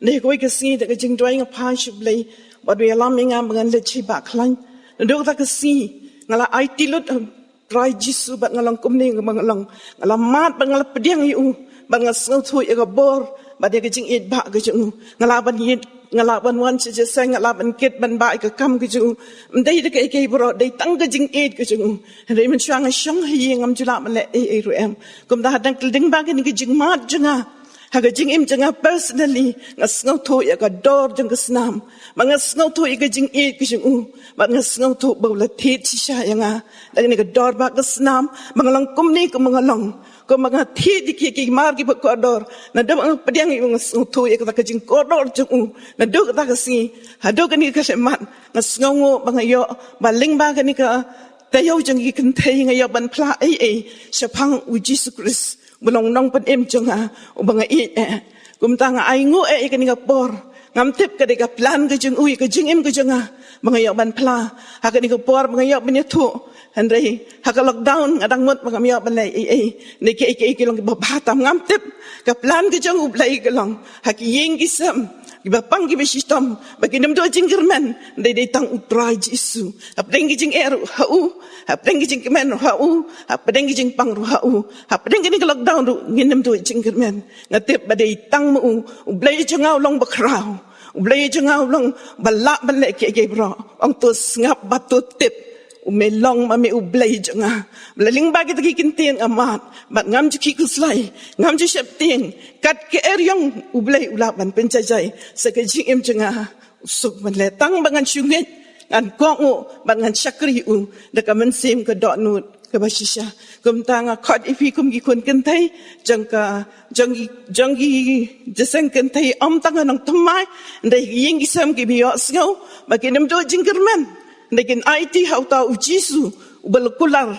Dei kawei ka sngi da ka jingduwai nga phai sha U Blei. Bad U ïalam ïa nga ba ngan leit sha i Bah Khlaiñ. Naduh kata ka sngi nga la aiti lut Trai Jisu bad nga long kumne kumba nga long. Nga la mad bad nga la pdiang ïa u. Bad nga sngewthuh ïa ka bor bad ïa ka jingïeit ba ka jong u. Nga la ban ïeit, nga la ban wan sha jingïaseng, nga la ban kit ban bah ïa ka kam ka jong u. Ym dei da kaei kaei baroh, dei tang ka jingïeit ka jong u. Hynrei mynshuwa nga shong ha ïing ngam ju lah ban leh ei ei ruh em. Kumta hadang ka dang ba kane ka jingmad jong nga ha ka jingim jong nga personally, nga sngewthuh ïa ka dor jong ka snam. Bad nga sngewthuh ïa ka jingïeit ka jong u. Bad nga sngewthuh ba u la thied shisha ïa nga da kane ka dor ba ka snam, ba nga long kumne kumba nga long. Kumba nga thied ïa ki, ki mar kiba kordor. Naduh ba nga pdiang ïa u nga sngewthuh ïa kata ka jingkordor jong u. Naduh kata ka sngi haduh kane ka khyllipmat nga sngewnguh ba nga ïoh ba lyngba kane ka taïew jong ki kynthei nga ïoh ban phla ei ei shaphang U Jisu Khrist. Ba long Nongpynim jong nga, uba nga ïeit eh. Kumta nga ai nguh eh ïa kane ka por. Ngam tip ka dei ka plan ka jong u ïa ka jingim ka jong nga ba nga ïoh ban phla ha kane ka por, ba nga ïoh ban ïathuh. Hynrei ha ka lockdown nga dang mut ba ngam ïoh ban leh ei ei. Hynrei kiei kiei ki long kiba bha tam, ngam tip ka plan ka jong U Blei ka long ha ki ïing ki sem, kiba pang kiba shitom, ba kin ym duh jingkyrmen. Hynrei dei tang U Trai Jisu. Hapdeng ki jingeh ruh ha u, hapdeng ki jingkmen ruh ha u, hapdeng ki jingpang ruh ha u, hapdeng kane ka lockdown ruh ngin ym duh jingkyrmen. Nga tip ba dei tang ma u. U Blei jong nga u long ba khraw. U Blei jong nga u long ba lah ban leh kiei kiei baroh. Ong to sngap bad to tip. U me long ma me U Blei jong nga. Ba la lyngba kita ki ktien nga mad bad ngam ju khih khuslai, ngam ju sheptieng. Kat ka eriong U Blei u lah ban pynjaijai sa ka jingim jong nga. U suk ban leh tang ba ngan shu ngeit, ngan kohnguh bad ngan shakri u da ka mynsiem ka dohnud kaba shisha. Kumta nga khot ïa phi kum ki khun kynthei jong ka, jong ki, jong ki jingïaseng kynthei, ym tang ha nongthymmai, hynrei ki ïing ki sem kiba ïohsngew ba kin ym duh jingkyrmen, hynrei kin aiti ha uta U Jisu uba la kular,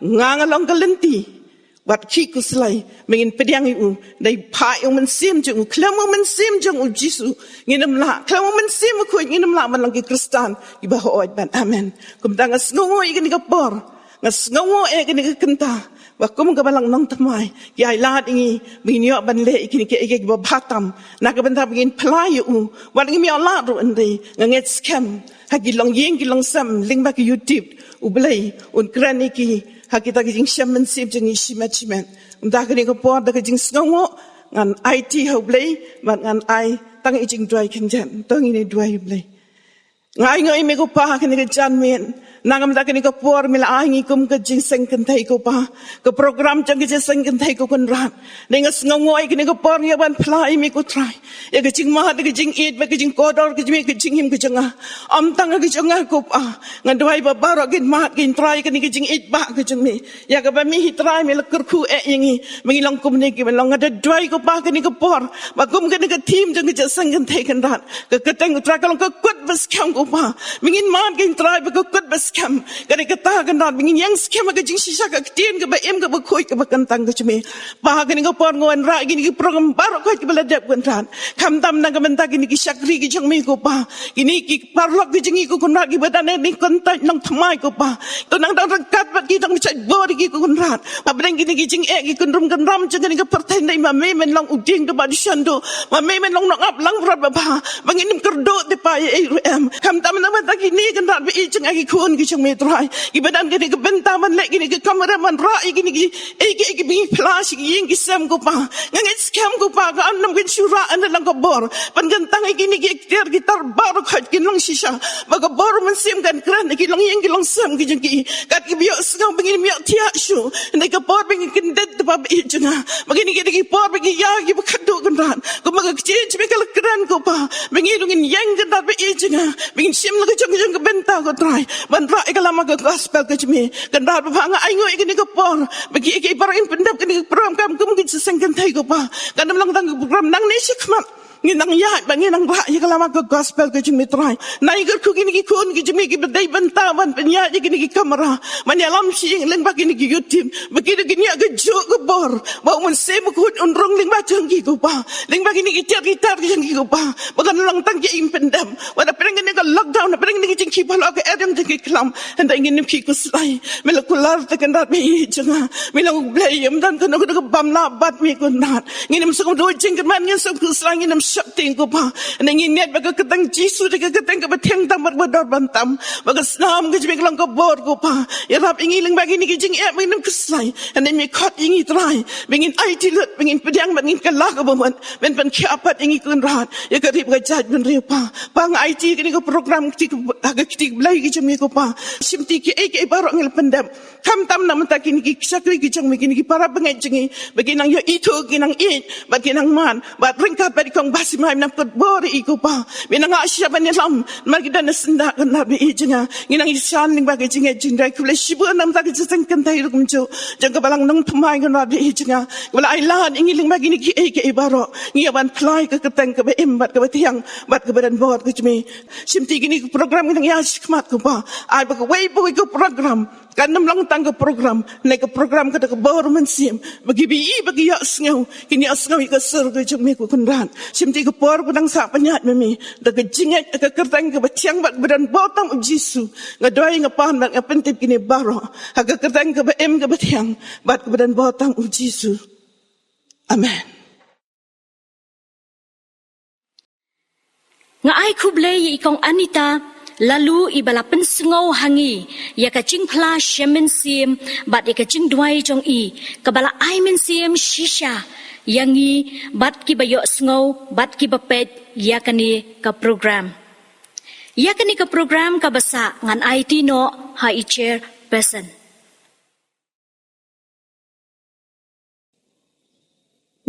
nga nga long ka lynti. Wat khih khuslai, ba ngin pdiang ïa u, dei phah ïa u Mynsiem jong u, khlem u Mynsiem jong U Jisu ngin ym lah, khlem u Mynsiem Bakhuid ngin ym lah ban long ki Khristan kiba hooid ban amen. Kumta nga sngewnguh ïa kane ka por Nga sngewnguh ïa kane ka kynta ba kum ka Balang Nongthymmai ki ai lad ïa ngi ba ngin ïoh ban leh ïa kine kiei kiei kiba bha tam na ka bynta ba ngin phla ïa u. Wat ngim ïoh lad ruh hynrei nga ngeit skhem ha ki longïing ki longsem lyngba ki YouTube U Blei un kren ïa ki ha kita ki jingshem mynsiem jong ngi shimet shimet. Kumta kane ka por da ka jingsngewnguh ngan aiti ha U Blei bad ngan ai tang ïa i jingduwai khyndiat. To ngin ïa duwai. U Blei, nga ainguh ïa me ko Pa ha kane ka janmiet. Na ka bynta kane ka por me la ai ngi kum ka jingseng kynthei ko Pa, ka program jong ka jingseng kynthei ko Kynrad. Nga sngewnguh ïa kane ka por ngi ïa ban phla ïa me ko Trai ïa ka jingmad, ïa ka jingïeit bad ka jingkordor ka jong me, ka jingim ka jong nga. Ym tang ka jong nga ko Pa, nga duwai ba baroh kin mad kin trai ïa kane ka jingïeit ba ka jong me. Ïa kaba me hi Trai me la kyrkhu eh ïa ngi ba ngi long kumne kiban long. Nga da duwai ko Pa kane ka por ba kum kane ka theme jong ka jingseng kynthei Kynrad, ka kyrteng ko Trai ka long ka kut ba skhem ko Pa. Me ngin mad kin trai ba ka kut ba skhem. Kane kata Kynrad me ngin ïeng skhem ha ka jingshisha ka ktien kaba im kaba khuid kaba kyntang ka jong me. Pa kane ka por nga wanrah ïa kine ki program baroh khoit kiba la dep Kynrad. Khamtam na ka bynta kine ki shakri ki jong me ko Pa, kine ki paralok ki jong ngi ko Kynrad kiba don ha kane ka kynthei Nongthymmai ko Pa. To nang don ryngkat bad ki, nang shait bor ïa ki ko Kynrad. Hapdeng kine ki jingeh ki kynrum kynram jong kane ka pyrthei hynrei ma me men long u dieng duh bad u shon duh, ma me men long u nongap langbrot babha ba ngin ym kyrduh te Pa ïa ei ruh em. Khamtam na ka bynta kine Kynrad ba ïeit jong nga ki khun ki jong me Trai kiba don ha kane ka bynta ban leh kine ki kamram ban rah ïa kine ki ei ki ei kiba ngi phla sha ki ïing ki sem ko Pa. Nga ngeit skhem ko Pa ka Nongpynim ka shu rah ïa la ka bor ban kyntang ïa kine ki ktien ki tar baroh khoit kin long shisha ba ka bor mynsiem kan kren ïa ki longïing ki longsem ki jong ki. Kat kiba ïohsngew ba ngin ym ïohthiah shuh. Hynrei ka por ba ngin kyndit te Pa ba ïeit jong nga, ba kine ki dei ki por ba ngi ïa kiba khadduh Kynrad. Kumba ka ktien jong me ka la kren ko Pa, ba ngi ruh ngin ïeng Kynrad ba ïeit jong nga, ba ngin shim la ka jong ka jong ka bynta ko Trai ban rah ïa ka lama ka gospel ka jong me. Kynrad babha nga ainguh ïa kane ka por ba ki, ki baroh ngin pyndep kane ka program kum ka jingseng kynthei ko Pa. Kan ym long tang ka program nangne shakhmat, ngin nang ïaid bad ngin nang rah ïa ka lama ka gospel ka jong me Trai. Nga ai kyrkhu kine ki khun ki jong me kiba dei bynta ban pynïaid ïa kine ki kamra, ban ïalam sha ïing lyngba kine ki YouTube, ba ki ruh kin ïoh kajuh ka bor ba U Mynsiem Bakhuid un rung lyngba jong ki ko Pa, lyngba kine ki tiar ki tar ki jong ki ko Pa. Ba kan long tang ki im pyndem wat hapdeng kane ka lockdown, hapdeng kine ki jingkhih phalok ka eriong jong ki khlam. Hynrei ngin ym khih khuslai, me la kular te Kynrad ba ïeit jong nga. Me long U Blei, ym don kano kano ka bym lah bad me Kynrad. Ngin ym sngewthuh jingkyrmen, ngin sngewthuh sla, ngin ym sheptieng ko Pa. Hynrei ngin ngeit ba ka kyrteng Jisu dei ka kyrteng kaba thiang tam bad ba dor bynta. Ba ka snam ka jong me ka long ka bor ko Pa. Ïarap ïa ngi lyngba kine ki jingeh ba ngin ym khuslai. Hynrei me khot ïa ngi Trai ba ngin aiti lut, ba ngin pdiang bad ngin kylla kaba mut ban pynkhiah pat ïa ngi Kynrad ïa ka ri bad ka jaitbynriew Pa. Pa nga aiti kane ka program kti, ha ka kti Blei ka jong me ko Pa. Shimti kiei kiei baroh ngi la pyndep. Khamtam na ka bynta kine ki shakri ki jong me, kine ki para bangeit jong ngi, ba kin nang ïoh ithuh, kin nang ïeit bad kin nang man bad ryngkat bad i kong Bah Simai, me nang kut bor ïa i ko Pa. Me nang ïa shisha ban ïalam namar ki don na syndah Kynrad ba ïeit jong nga. Ngi nang ïashan lyngba ka jingngeit jingduwai. Khublei shibun na ka bynta ka jingseng kynthei ruh kumjuh jong ka Balang Nongthymmai Kynrad ba ïeit jong nga, kaba la ai lad ïa ngi lyngba kine kiei kiei baroh. Ngi ïa ban phla ïa ka kyrteng kaba im bad kaba thiang bad kaba don bor ka jong me. Shimti kine ki program ngi nang ïa shakhmat ko Pa, ai ba kawei pa kawei ka program kan ym long tang ka program, hynrei ka program ka da ka bor mynsiem, ba kiba ïohi ba ki ïohsngew kin ïohsngew ïa ka sur ka jong me ko Kynrad. Shimti ka por ba nang sah pynïaid ma me, da ka jingngeit ha ka kyrteng kaba thiang bad kaba don bor tam U Jisu, nga duwai, nga pan bad nga pyntip kine baroh ha ka kyrteng kaba im kaba thiang bad kaba don bor tam U Jisu. Amen. Nga ai khublei ïa i kong Anita Laloo iba la pynsngew ha ngi ïa ka jingphla shem mynsiem bad ïa ka jingduwai jong i, kaba la ai mynsiem shisha ïa ngi bad kiba ïohsngew bad kiba peit ïa kane ka program. Ïa kane ka program kaba sah ngan aiti noh ha i chairperson.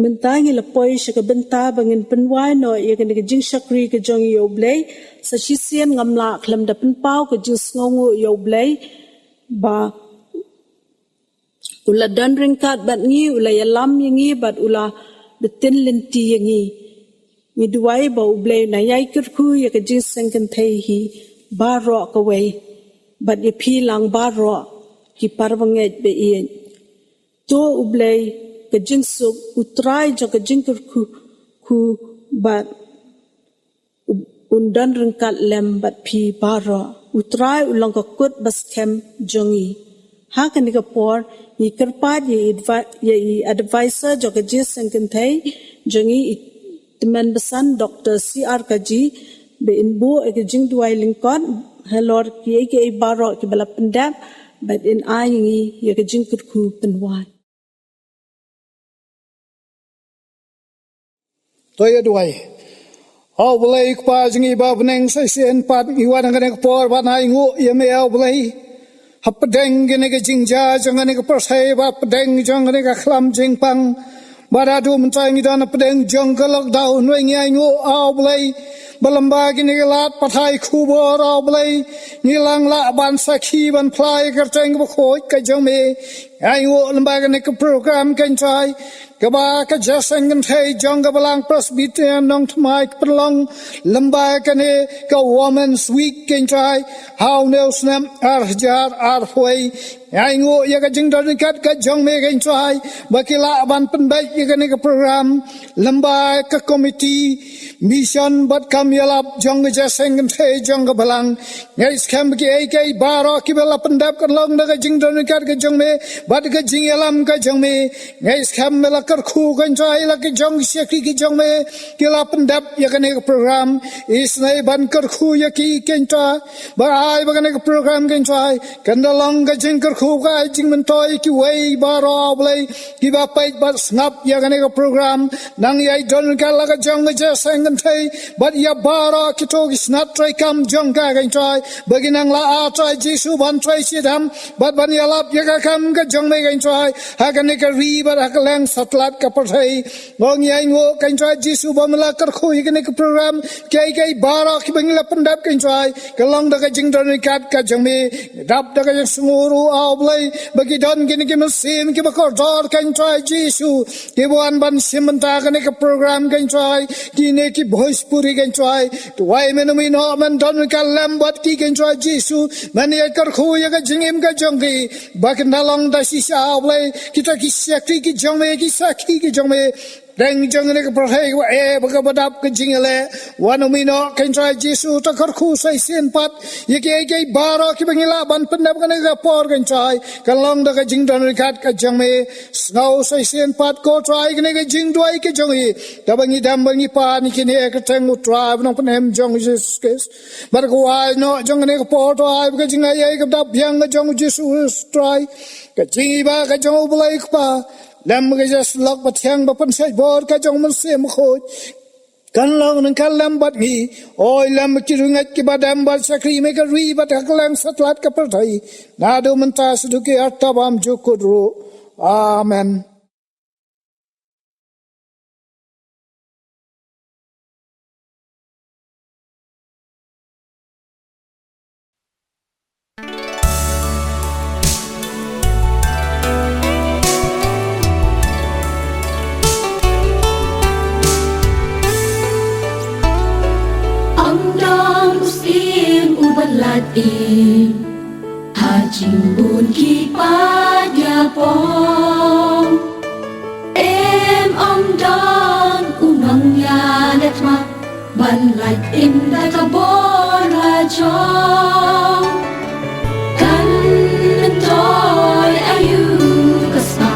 Mynta ngi la poi sha ka bynta ba ngin pynwai noh ïa kane ka jingshakri ka jong ngi ïa U Blei. Sa shisien ngam lah khlem da pynpaw ka jingsngewnguh ïa U Blei ba u la don ryngkat bad ngi, u la ïalam ïa ngi bad u la btin lynti ïa ngi. Ngi duwai ba U Blei un ïai kyrkhu ïa ka jingseng kynthei hi baroh kawei bad ïa phi lang baroh ki para bangeit ba ïeit. To U Blei ka jingsuk, U Trai jong ka jingkyrkhu, khu bad u, un don ryngkat lem bad phi baroh. U Trai u long ka kut ba skhem jong ngi. Ha kane ka por ngi kyrpad ïa i advi-, ïa i advisor jong ka Jingïaseng Kynthei jong ngi, i Tymmen Basan, Doctor C R Kaji, ba in buh ïa ka jingduwai lyngkot halor kiei kiei baroh kiba la pyndep, bad in ai ïa ngi ïa ka jingkyrkhu pynwai. To ïa duwai. A U Blei Kpa jong ngi ba ha bneng, sa shisien pat ngi wan ha kane ka por ban ainguh ïa me, A U Blei, hapdeng kane ka jingjia jong kane ka pyrthei, ba hapdeng jong kane ka khlam jingpang, ba haduh mynta ngi don hapdeng jong ka lockdown, wei ngi ainguh, A U Blei, ba lem bad kine ki lad pathai khubor, A U Blei, ngi la lah ban sakhi, ban phla ïa ka kyrteng kaba khuid ka jong me. Ngi ainguh lem bad kane ka program, ko Trai, kaba ka Jingïaseng Kynthei jong ka Balang Presbyterian Nongthymmai ka pynlong lem bad kane ka Women's Week, ko Trai, ha une u snem ar hajar arphew wei. Ngi ainguh ïa ka jingdon ryngkat ka jong me, ko Trai, ba ki lah ban pynbeit ïa kane ka program lem bad ka komiti mission bad kam ïalap jong ka Jingïaseng Kynthei jong ka Balang. Ngi skhem ba kiei kiei baroh kiba la pyndep kan long da ka jingdon ryngkat ka jong me bad ka jingïalam ka jong me. Ngi skhem ba la kyrkhu, ko Trai, la ki jong ki shakri ki jong me ki la pyndep ïa kane ka program. Isynei ban kyrkhu ïa ki, ko Trai, ba ai ba kane ka program, ko Trai, kan da long ka jingkyrkhu, ka ai jingmyntoi ïa kiwei baroh, A U Blei, kiba peit bad sngap ïa kane ka program. Nang ïai don ryngkat la ka jong ka Jingïaseng Kynthei bad ïa baroh kito ki tnat treikam jong ka, ko Trai, ba kin nang lah, A Trai Jisu, ban trei shitom bad ban ïalap ïa ka kam ka jong me, ko Trai, ha kane ka ri bad ha kylleng satlak ka pyrthei. Ngi ainguh, ko Trai Jisu, ba me la kyrkhu ïa kane ka program, kiei kiei baroh kiba ngi la pyndep, ko Trai, kan long da ka jingdon ryngkat ka jong me. Dap da ka jingsngew ruh, A U Blei, ba ki don kine ki mynsiem kiba kordor, ko Trai Jisu, kiba wan ban shim bynta kane ka program, ko Trai, kine ki bhojpuri, ko Trai. To ai me nongmihnoh, men don ryngkat lem bad ki, ko Trai Jisu, men ïa kyrkhu ïa ka jingim ka jong ki, ba kan da long da shisha, A U Blei, kita ki shakri ki jong me, ki sakhi ki jong me. Dang jong kane ka pyrthei kaba eh bad kaba dap ka jingïaleh. Wan, nongmihnoh, ko Trai Jisu, to kyrkhu sa shisien pat ïa kiei kiei baroh kiba ngi lah ban pyndep ha kane ka por, ko Trai, kan long da ka jingdon ryngkat ka jong me. Sngew sa shisien pat, ko Trai, kane ka jingduwai ka jong ngi, kaba ngi dem bad ngi pan ïa kine ha ka kyrteng U Trai bad U Nongpynim jong ngi, U Jisu Khrist. Bad ka wai noh jong kane ka por, to ai ba ka jingaiei kaba dap biang ka jong U Jisu Khrist, U Trai, ka jingïeit ka jong U Blei Kpa, lem ka jingïasyllok bathiang ba pynshait bor ka jong U Mynsiem Bakhuid, kan long ryngkat lem bad ngi, oi lem bad ki riewngeit kiba dem bad shakri me ha ka ri bad ha kylleng satlak ka pyrthei, naduh mynta shaduh ki arta bymjukut ruh. Amen. Ym don u syiem uba lait im ha jingbun ki paid ïapong. Em, ym don u nongïaleh thma ban lait im da ka bor lajong. Kan myntoi aïu ka sma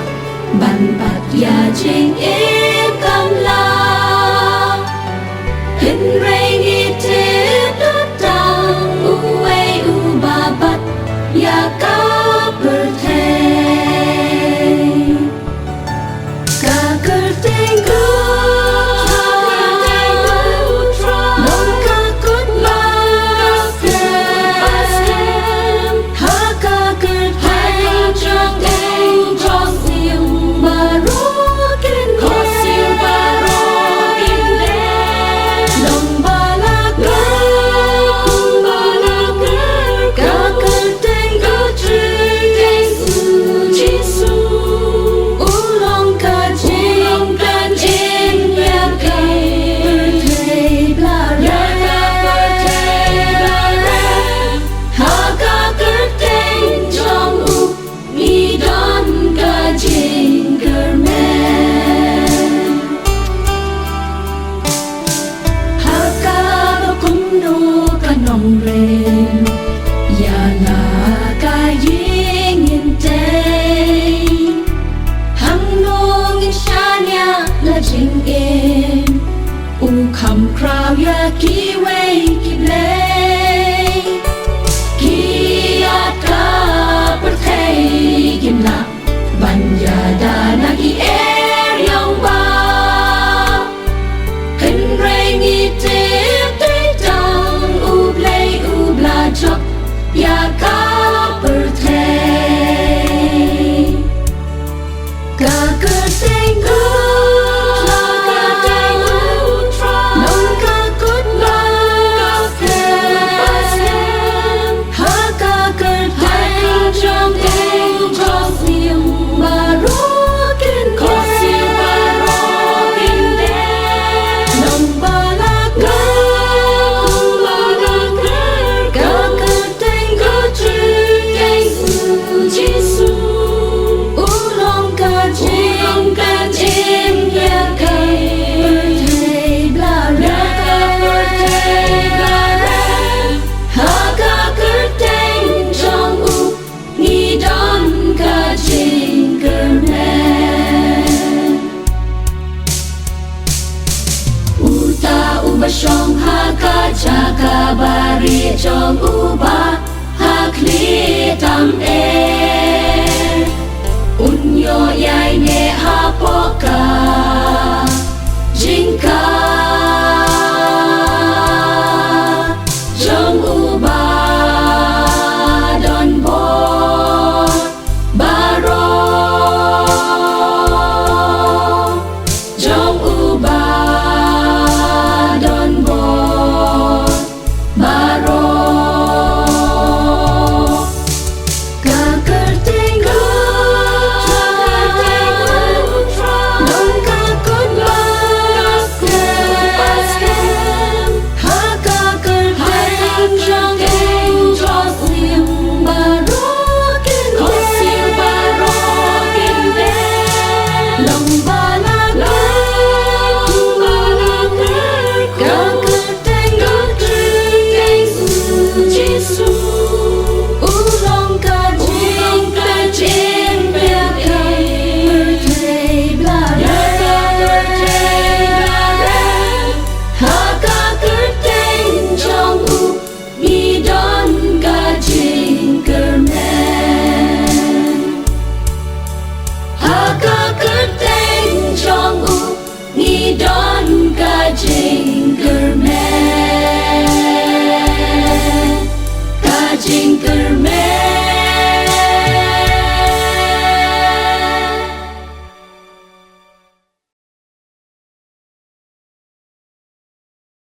ban pat ïa jingim kam lah. Hynrei ngi tip da tang uwei uba bat ïa ka pyrthei. Ka kyrteng U Trai, long ka kut ba skhem, ha ka kyrteng jong U Trai, khie sing baroh kin leh. Long ba la kyrkhu, long ba la kyrkhu, ka kyrteng U Trai Jisu, Jisu. U long ka jingpynim ïa ka pyrthei ba la rem, ïa ka pyrthei ba la rem. Ha ka kyrteng jong u ngi don ka jingkyrmen. Ha kaba kumno ka nongrim ïa la ka ïing ngin